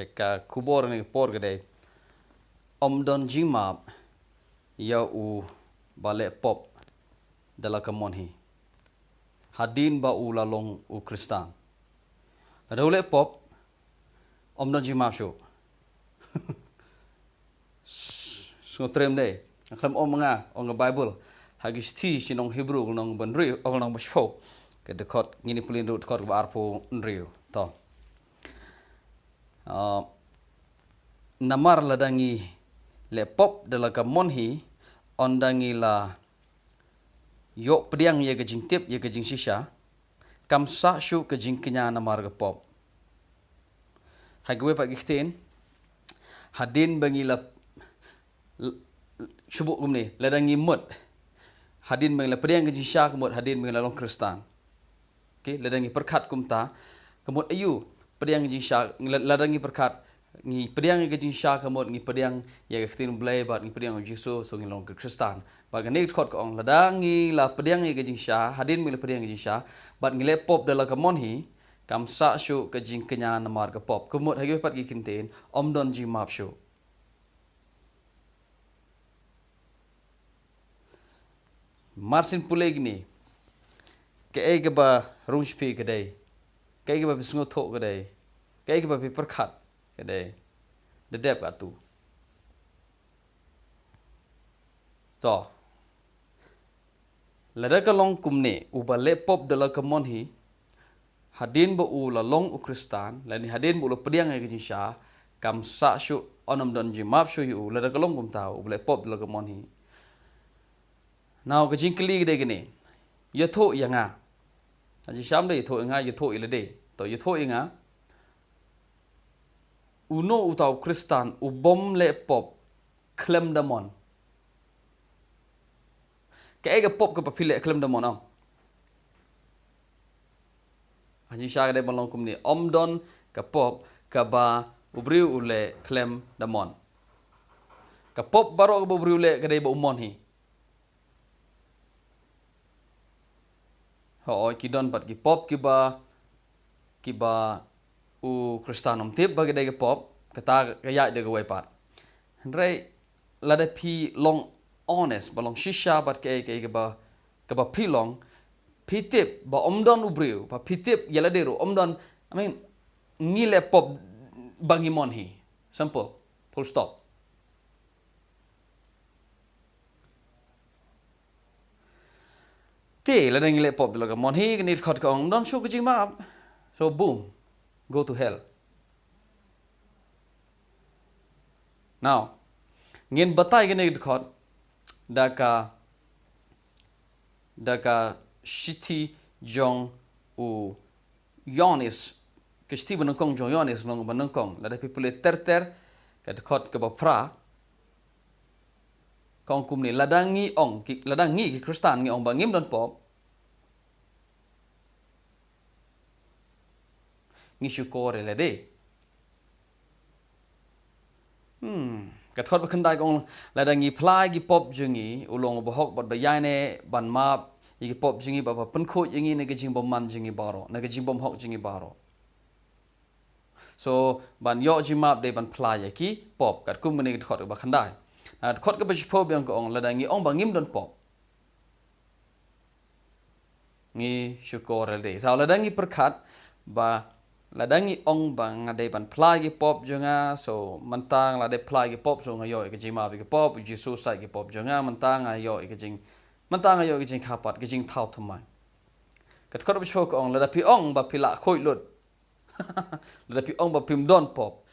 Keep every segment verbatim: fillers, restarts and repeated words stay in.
Ka khubor ne por ka dei, ym don jingmap ïa u ba leh pop da la ka mon hi, hadien ba u la long u Khristan. Lada u leh pop, ym don jingmap shuh. Sngewtrem dei. Khlem ong ma nga, ong ka Baibl ha ki shithi sha ki nong Hebru, lynnong ba hynriew, lynnong ba shiphew, ka dkhot, ngin ïa pule ruh dkhot kaba arphew hynriew. To. Ah, namar lada ngi leh pop da la ka mon hi, ynda ngi la ïoh pdiang ïa ka jingtip, ïa ka jingshisha, kam sah shuh ka jingkñia namar ka pop. Ha kiwei pat ki ktien, hadien ba ngi la, l-, l-, shu buh kumne, lada ngi mut, hadien ba ngi la pdiang ka jingshisha, ka mut hadien ba ngi la long Khristan. Okay, lada ngi pyrkhat kumta, ka mut aïu, pdiang ka jingshisha, la-, lada ngi pyrkhat, ngi pdiang ïa ka jingshisha, ka mut ngi pdiang ïa ka ktien Blei bad ngi pdiang ïa u Jisu, so ngi long ka Khristan. Bad kane ka dkhot ka ong, lada ngi la pdiang ïa ka jingshisha, hadien ba ngi la pdiang ïa ka jingshisha, bad ngi leh pop da la ka mon hi, kam sah shuh ka jingkñia namar ka pop. Ka mut ha kiwei pat ki ktien, ym don jingmap shuh. Mar shen pule kine, kaei kaba rung sha phi ka dei, kaei kaba phi sngewthuh ka dei, kaei kaba phi pyrkhat ka dei, da dep katto. To. Lada ka long kumne, u ba leh pop da la ka mon hi, hadien ba u la long u Khristan, lane hadien ba u la pdiang ïa ka jingshisha, kam sah shuh, ym don jingmap shuh ïa u, lada ka long kumta, u ba leh pop da la ka mon hi. Now, ka jingkylli ka dei kane. Ïathuh ïa nga. Ka jingshisha ym dei ïathuh ïa nga, ïathuh ïa lade. To, ïathuh ïa nga. Uno uta u Khristan, u bym leh pop khlem da mon. Kaei ka pop kaba phi leh khlem da mon, ong? Ha jingshisha ka dei ban long kumne, ym don ka pop kaba u briew u leh khlem da mon. Ka pop baroh kaba u briew u leh ka dei ba u mon hi. Hooid, ki don pat ki pop kiba, kiba u Khristan um tip ba ki dei ki pop, kata ka ïaid da kawei pat. Hynrei lada phi long honest, ba long shisha bad kaei kaei kaba, kaba phi long, phi tip ba ym don u briew, ba phi tip ïa lade ruh ym don, I mean, ngi leh pop ba ngi mon hi. Simple. Full stop. Te, lada ngi leh pop da la ka mon hi, kane ka dkhot ka ong, ym don shuh ka jingmap. So, boom. Go to hell. Now, ngin batai kane ka dkhot da ka, da ka shithi jong u Ïoannis, ka shithi banyngkong jong u Ïoannis, lynnong banyngkong, lada phi pule ter ter, ka dkhot kaba phra, ka ong kumne, lada ngi ong, ki, lada ngi ki Khristan ngi ong ba ngim don pop, ngi shukor ïa lade. Hmm. Ka dkhot ba khyndai ka ong, lada ngi phla ïa ki pop jong ngi, u long uba hok bad ba ïaineh ban map ïa ki pop jong ngi bad ba pynkhuid ïa ngi na ka jingbymman jong ngi baroh, na ka jingbymhok jong ngi baroh. So, ban ïoh jingmap dei ban phla ïa ki pop, katkum kane ka dkhot kaba khyndai. Na ka dkhot kaba shiphew biang ka ong, lada ngi ong ba ngim don pop, ngi shukor ïa lade. Sa lada ngi pyrkhat ba, lada ngi ong ba nga dei ban phla ïa ki pop jong nga, so mynta nga la dep phla ïa ki pop, so nga ïoh ïa ka jingmap ïa ki pop, u Jisu said ïa ki pop jong nga, mynta nga ïoh ïa ka jing, mynta nga ïoh ïa ka jingkyrpad, ka jingthaw thymmai. Ka dkhot kaba shiphew ka ong, lada phi ong ba phi la khuid lut, lada phi ong ba phim don pop,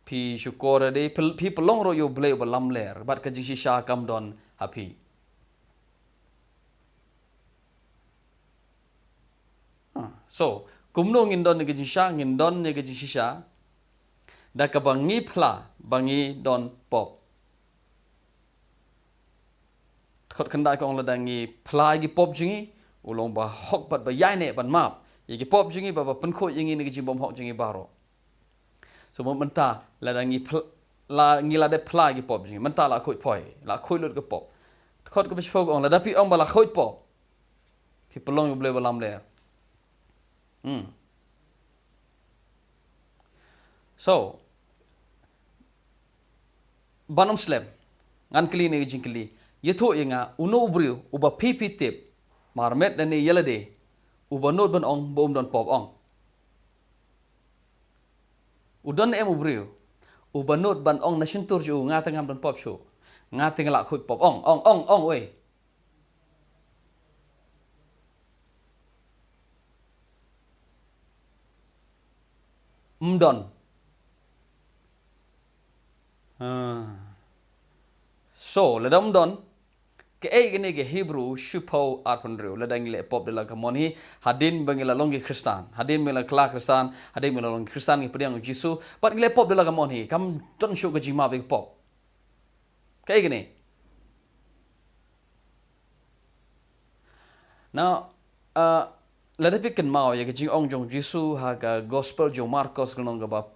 phi shukor ïa lade, phi, phi pynlong ruh ïa u Blei uba lamler, bad ka jingshisha kam don ha phi. Ha, so, kumno ngin don ïa ka jingshisha, ngin don ïa ka jingshisha da kaba ngi phla ba ngi don pop. Dkhot khyndai ka ong, lada ngi phla ïa ki pop jong ngi, u long ba hok bad ba ïaineh ban map ïa ki pop jong ngi bad ba pynkhuid ïa ngi na ka jingbymhok jong ngi baroh. So mynta lada ngi phl-, la, ngi la dep phla ïa ki pop jong ngi, mynta la khuid poi, la khuid lut ka pop. Dkhot kaba shiphew ka ong, lada phi ong ba la khuid pop, phi pynlong ïa u Blei uba lamler. Hmm. So, ban ym slem, ngan kylli ne ka jingkylli. Ïathuh ïa nga, uno u briew uba phi phi tip, marmet lane ïa lade, uba nud ban ong ba um don pop, ong. U don em u briew uba nud ban ong na shyntur jong u, nga te ngam don pop shuh, nga te nga lah khuid pop, ong, ong, ong, ong, wei. Ym don. Ah. So, lada ym don, kaei kane ka Hebru shiphew arphew hynriew, lada ngi leh pop da la ka mon hi, hadien ba ngi la long ki Khristan, hadien ba ngi la kylla Khristan, hadien ba ngi la long ki Khristan, ngi pdiang u Jisu, bad ngi leh pop da la ka mon hi, kam don shuh ka jingmap ïa ka pop. Kaei kane? Now, uh, lada phi kynmaw ïa ka jingong jong Jisu ha ka Gospel jong Markos, ka lynnong kaba,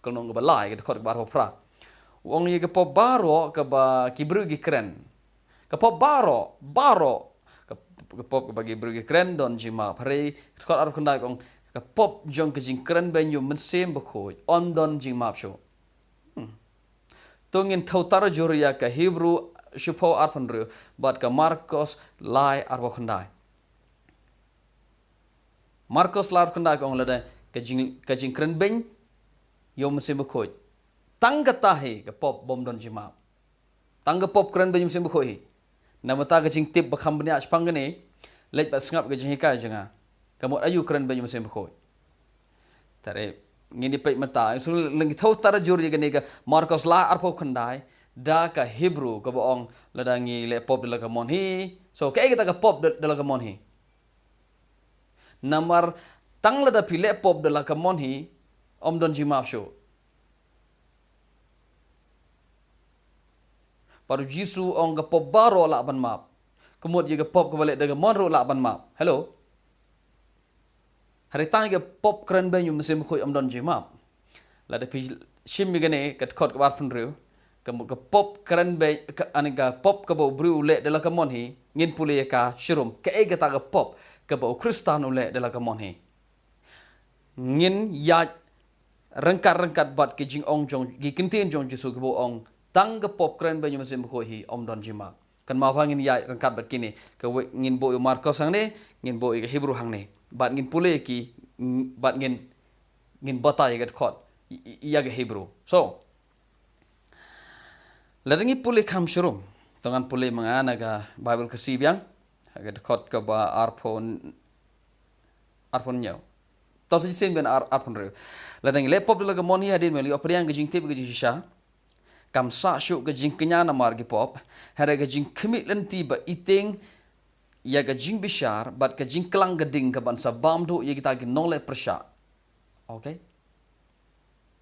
ka lynnong kaba lai, ka dkhot kaba arphew phra. U ong ïa ka pop baroh kaba ki briew ki kren. Ka pop baroh, baroh. Ka, ka pop kaba ki briew ki kren don jingmap. Hynrei ka dkhot arphew khyndai ka ong, ka pop jong ka jingkren beiñ ïa u Mynsiem Bakhuid ym don jingmap shuh. Hmm. To ngin thew tar jur ïa ka Hebru shiphew arphew hynriew bad ka Markos lai arphew khyndai. Markos lai arphew khyndai ka ong lada ka jing, ka jingkren beiñ ïa u Mynsiem Bakhuid, tang kata hi ka pop bym don jingmap. Tang ka pop kren beiñ ïa u Mynsiem Bakhuid hi. Namar kata ka jingtip ba kham bniah shaphang kane, leit bad sngap ka jinghikai jong nga. Ka mut aïu kren beiñ ïa u Mynsiem Bakhuid? Te ngin ïa peit mynta, shu leit thew tar jur ïa kane ka Markos lai arphew khyndai da ka Hebru kaba ong lada ngi leh pop da la ka mon hi. So, kaei kata ka pop da, da la ka mon hi? Namar tang lada phi leh pop da la ka mon hi, ym don jingmap shuh. Bad u Jisu u ong ka pop baroh lah ban map. Ka mut ïa ka pop kaba leh da ka mon ruh lah ban map. Hello? Hynrei tang ïa ka pop kren beiñ ïa u Mynsiem Bakhuid ym don jingmap. Lada phi shim ïa kane ka dkhot kaba arphew hynriew, ka mut ka pop kren beiñ, ka, ani ka pop kaba u briew u leh da la ka mon hi, ngin pule ïa ka shirum, kaei kata ka pop kaba u Khristan u leh da la ka mon hi. Ngin ïaid ryngkat ryngkat bad ki jingong jong, ki ktien jong Jisu kiba u ong, tang ka pop kren beiñ ïa u Mynsiem Bakhuid hi ym don jingmap. Kynmaw ba ngin ïaid ryngkat bad kine, kawei ngin buh ïa u Markos hangne, ngin buh ïa ka Hebru hangne. Bad ngin pule ïa ki, mm, bad ngin, ngin batai ïa ka dkhot, i, i, ïa ka Hebru. So, lada ngi pule kham shirum, to ngan pule ma nga na ka Baibl Khasi biang, ha ka dkhot kaba arphew, arphew hynñiew. To sa shisien biang ar, arphew hynriew. Lada ngi leh pop da la ka mon hi hadien ba ngi la ïoh pdiang ka jingtip ka jingshisha, kam sah shuh ka jingkñia namar ki pop, hynrei ka jingkhmih lynti ba itieng ïa ka jingbishar bad ka jingklang ka ding kaban sa bam duh ïa kita ki nongleh pyrshah. Okay?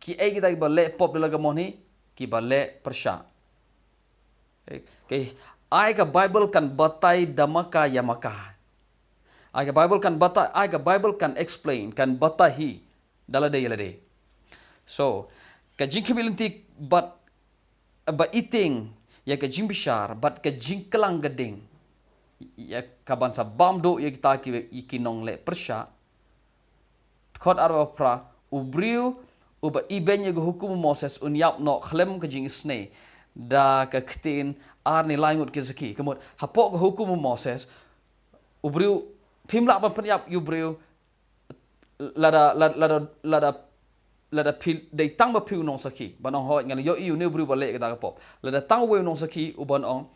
Kiei kita kiba leh pop da la ka mon hi? Kiba leh pyrshah. Okay. Okay. Ai ka Baibl kan batai da ma ka ïa ma ka. Ai ka Baibl kan batai, ai ka Baibl kan explain, kan batai hi da lade ïa lade. So, ka jingkhmih lynti bad ba itieng ïa ka jingbishar bad ka jingklang ka ding, ïa kaban sa bam duh ïa kita ki, ïa ki nongleh pyrshah. Dkhot arphew phra, u briew uba ibeiñ ïa ka hukum u Moses un ïap noh khlem ka jingisynei da ka ktien ar ne lai ngut ki sakhi. Ka mut, hapoh ka hukum u Moses, u briew, phim lah ban pynïap ïa u briew lada, lada, lada, lada, lada phi dei tang ba phi u nongsakhi, ban ong hooid nga la ïohi ïa une u briew ba leh kata ka pop. Lada tang uwei u nongsakhi u ban ong,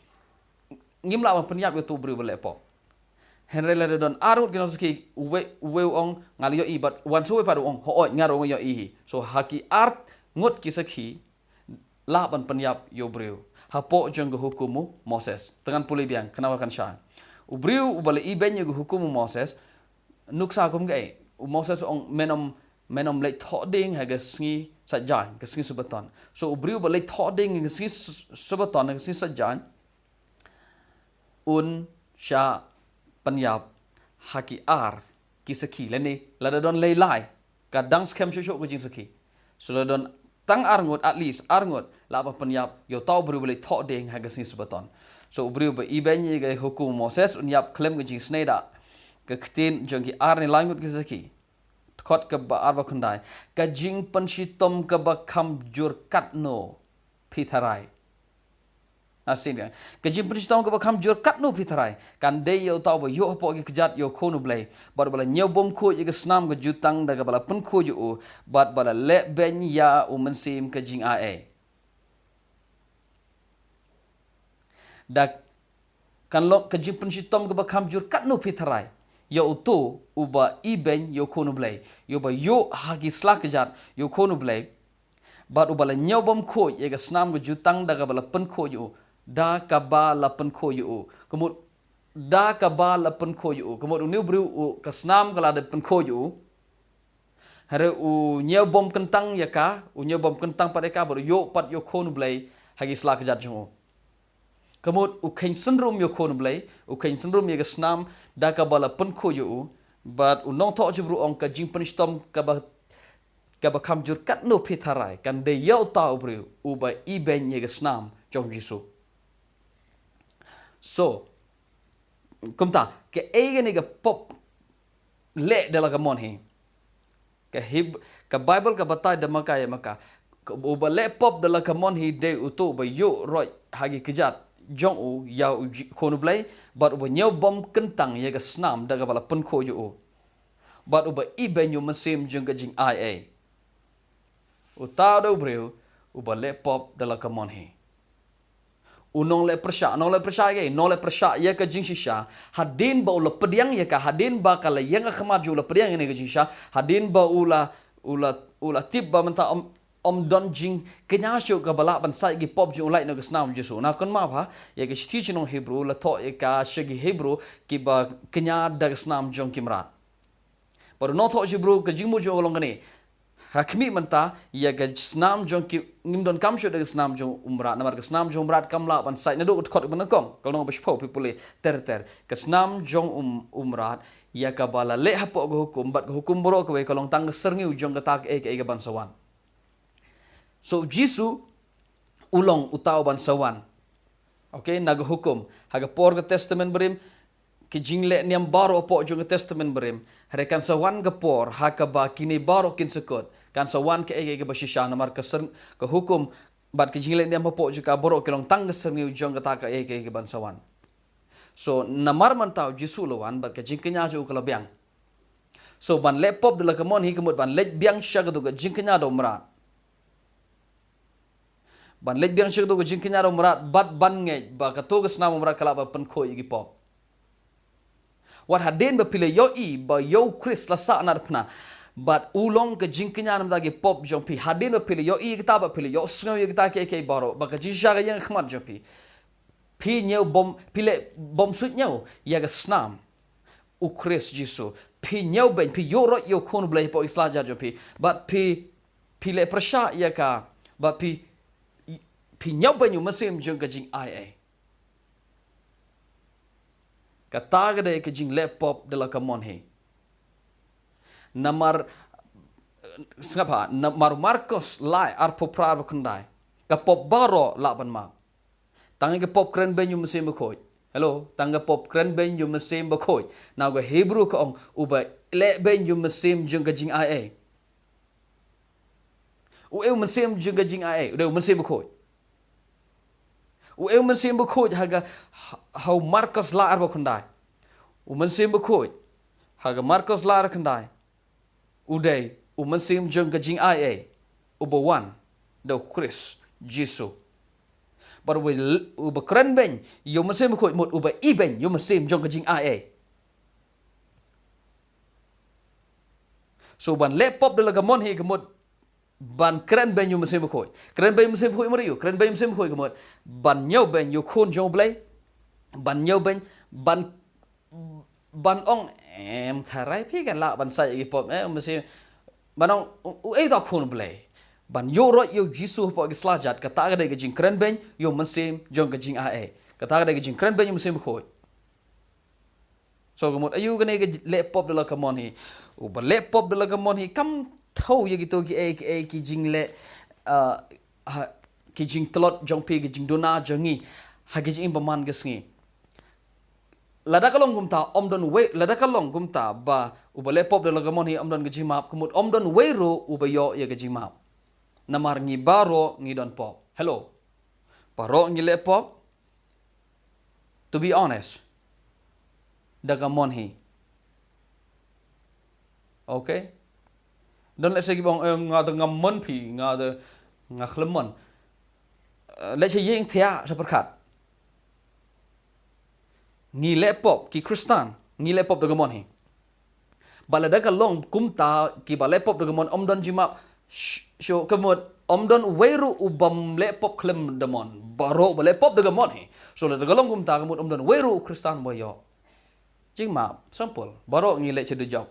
ngim lah ban pynïap ïa uto u briew ba leh pop. Hynrei lada don ar ngut ki nongsakhi, uwei, uwei u ong nga la ïohi, bad wan sa uwei pat u ong hooid nga ruh nga ïohi hi. So ha ki ar ngut ki sakhi lah ban pynïap ïa u briew hapoh jong ka hukum u Moses. Te ngan pule biang, khnang ba kan shai. U briew uba la ibeiñ ïa ka hukum u Moses, nuksa kum kaei? U Moses u ong men ym, men ym leit thoh dieng ha ka sngi Saitjaiñ, ka sngi Sabaton. So u briew ba leit thoh dieng ha ka sngi S-, Sabaton, ha ka sngi Saitjaiñ, un shah pynïap ha ki ar ki sakhi lane lada don lei lai, ka dang skhem shuh shuh ka jingsakhi. So lada don tang ar ngut, at least ar ngut, lah ban pynïap ïa uta u briew ba leit thoh dieng ha ka sngi Sabaton. So u briew ba ibeiñ ïa ka hukum u Moses un ïap khlem ka jingisynei da ka ktien jong ki ar ne lai ngut ki sakhi. Dkhot kaba arphew khyndai, ka jingpynshitom kaba kham jur katno phi tharai? Asin ka. Ka jingpynshitom kaba kham jur katno phi tharai kan dei ïa uta uba ïoh hapoh ki kjat ïa u Khun u Blei, bad uba la ñiewbymkhuid ïa ka snam ka jutang da kaba la pynkhuid ïa u, bad ba la leh beiñ ïa u Mynsiem ka jingai ei. Da kan long ka jingpynshitom kaba kham jur katno phi tharai ïa uto uba ibeiñ ïa u Khun u Blei, ïa uba ïoh ha ki sla kjat ïa u Khun u Blei, bad uba la ñiewbymkhuid ïa ka snam ka jutang da kaba la pynkhuid ïa u, da kaba la pynkhuid ïa u. Ka mut da kaba la pynkhuid ïa u. Ka mut une u briew u, ka snam ka la dep pynkhuid ïa u. Hynrei u ñiewbymkyntang ïa ka, u ñiewbymkyntang pat ïa ka, bad u ïoh pat ïa u Khun u Blei ha ki sla kjat jong u. Ka mut u kheiñ synrum ïa u Khun u Blei, u kheiñ synrum ïa ka snam da kaba la pynkhuid ïa u, bad u nongthoh Jibru u ong ka jingpynshitom kaba, kaba kham jur katno phi tharai kan dei ïa uta u briew uba ibeiñ ïa ka snam jong u Jisu. So, kumta, kaei kane ka pop leh da la ka mon hi. Ka Heb-, ka Baibl ka batai da ma ka ïa ma ka. Ka, uba leh pop da la ka mon hi dei uto uba ïuh roit ha ki kjat jong u ïa u Ji-, Khun u Blei, bad uba ñiewbymkyntang ïa ka snam da kaba la pynkhuid ïa u, bad uba ibeiñ ïa u mynsiem jong ka jingai ei. Uta u dei u briew uba leh pop da la ka mon hi. U nongleh pyrshah, nongleh pyrshah ïa ka, nongleh pyrshah ïa ka jingshisha. Hadien ba u la pdiang ïa ka, hadien ba ka la ïeng ha khmat jong u, u la pdiang ïa kane ka jingshisha, hadien ba u la, u la, u la tip ba mynta ym, ym don jingkñia shuh kaba lah ban sait ki pop jong u lait na ka snam Jisu. Na kynmaw bha ïa ka shithi sha ki nong Hebru, la thoh ïa ka sha ki Hebru kiba kñia da ka snam jong ki mrad. Bad u nongthoh Jibru, ka jingmut jong u ka long kane. Ha khmih mynta ïa ka snam jong ki, ngim donkam shuh da ka snam jong u mrad, namar ka snam jong u mrad kam lah ban sait. Naduh ka dkhot kaba nyngkong, ka long ba shiphew, phi pule ter ter. Ka snam jong u, u mrad ïa kaba la leh hapoh ka hukum, bad ka hukum baroh kawei ka long tang ka syrngiew jong kata kaei kaei ka ban sa wan. So Jisu u long uta u ban sa wan. Okay, na ka hukum. Ha ka por ka Testament Barim, ki jingleh niam baroh hapoh jong ka Testament Barim. Hynrei kan sa wan ka por ha kaba kine baroh kin sa kut. Kan sa wan kaei kaei kaba shisha, namar ka syrng-, ka hukum bad ki jingleh niam hapoh jong ka baroh ki long tang ka syrngiew jong kata kaei kaei ka ban sa wan. So namar mynta u Jisu u la wan bad ka jingkñia jong u ka la biang. So ban leh pop da la ka mon hi ka mut ban leit biang sha katu ka jingkñia da u mrad. Ban leit biang sha katu ka jingkñia da u mrad bad ban ngeit ba katu ka snam u mrad ka lah ban pynkhuid ïa ki pop. Wat hadien ba phi la ïohi ba ïa u Khrist la sah na dphna, bad u long ka jingkñia na bynta ki pop jong phi. Hadien ba phi la ïohi ïa kata, ba phi la ïohsngew ïa kata kiei kiei baroh, ba ka jingshisha ka ïeng ha khmat jong phi. Phi ñiew bym, phi leh bym suidñiew ïa ka snam u Khrist Jisu. Phi ñiewbeiñ, phi ïuh roit ïa u Khun u Blei hapoh ki sla kjat jong phi. Bad phi, phi leh pyrshah ïa ka, bad phi, phi ñiewbeiñ ïa u mynsiem jong ka jingai ei. Kata ka dei ka jingleh pop da la ka mon hi. Namar, sngap ha, namar Markos lai arphew phra arphew khyndai. Ka pop baroh lah ban map. Tang ka pop kren beiñ ïa u Mynsiem Bakhuid. Hello, tang ka pop kren beiñ ïa u Mynsiem Bakhuid. Na ka Hebru ka ong uba leh beiñ ïa u mynsiem jong ka jingai ei. U ei u mynsiem jong ka jingai ei, u dei u Mynsiem Bakhuid. U ei u Mynsiem Bakhuid ha ka, ha, ha u Markos lai arphew khyndai. U Mynsiem Bakhuid ha ka Markos lai arphew khyndai. U dei u mynsiem jong ka jingai ei, uba wan da u Khrist Jisu. Bad uba, uba kren beiñ ïa u Mynsiem Bakhuid mut uba ibeiñ ïa u mynsiem jong ka jingai ei. So ban leh pop da la ka mon hi ka mut ban kren beiñ ïa u Mynsiem Bakhuid. Kren beiñ ïa u Mynsiem Bakhuid mut ïa u, kren beiñ ïa u Mynsiem Bakhuid ka mut ban ñiewbeiñ ïa u Khun jong u Blei, ban ñiewbeiñ, ban ban ong, em, tharai phi kan lah ban sait ïa ki pop, eh, u Mynsiem, ban ong, u, u ei uta u Khun u Blei. Ban ïuh roit ïa u Jisu hapoh ki sla kjat, kata ka dei ka jingkren beiñ ïa u mynsiem jong ka jingai ei. Kata ka dei ka jingkren beiñ ïa u Mynsiem Bakhuid. So ka mut aïu kane ka leh pop da la ka mon hi. Uba leh pop da la ka mon hi kam thew ïa kito kiei kiei ki jingleh, ah, ha, ki jingtlot jong phi, ki jingduna jong ngi ha ki jingim ba man ka sngi. Lada ka long kumta, ym don wei, lada ka long kumta ba uba leh pop da la ka mon hi ym don ka jingmap, ka mut ym don wei ruh uba ïoh ïa ka jingmap. Namar ngi baroh ngi don pop. Hello. Baroh ngi leh pop. To be honest, da ka mon hi. Okay? Don lehse ki bong, eh, nga da nga mon phi, nga da nga khlem mon. Eh, lehse ïeng thiah sa pyrkhat. Ngi leh pop, ki Khristan, ngi leh pop da ka mon hi. Ba lada ka long kumta, ki ba leh pop da ka mon, ym don jingmap, sh-, shuh ka mut, ym don wei ruh u bym leh pop khlem da mon. Baroh ba leh pop da ka mon hi. So lada ka long kumta, ka mut ym don wei ruh u Khristan ba ïoh jingmap, simple. Baroh ngi leh sha dujok.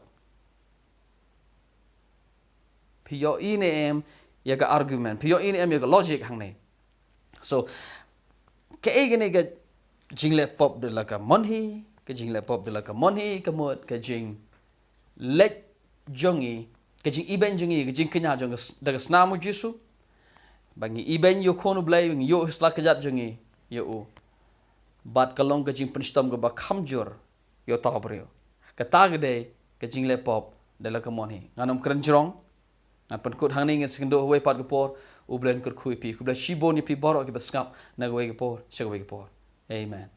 Phi ïohi ne em ïa ka argument, phi ïohi ne em ïa ka logic hangne. So, kaei kane ka jingleh pop da la ka mon hi, ka jingleh pop da la ka mon hi, ka mut ka jingleh jong ngi, ka jingibeiñ jong ngi, ka jingkñia jong ngi da ka snam u Jisu. Ba ngi ibeiñ ïa u Khun u Blei, ngi ïoh sla ka jait jong ngi ïa u. Bad ka long ka jingpynshitom kaba kham jur ïa uta u briew. Kata ka dei ka jingleh pop da la ka mon hi. Ngan ym kren jrong, ngan pynkut hangne, ngan sa ïakynduh ha kawei pat ka por. U Blei un kyrkhu ïa phi. Khublei shibun ïa phi baroh kiba sngap na kawei ka por sha kawei ka por. Amen.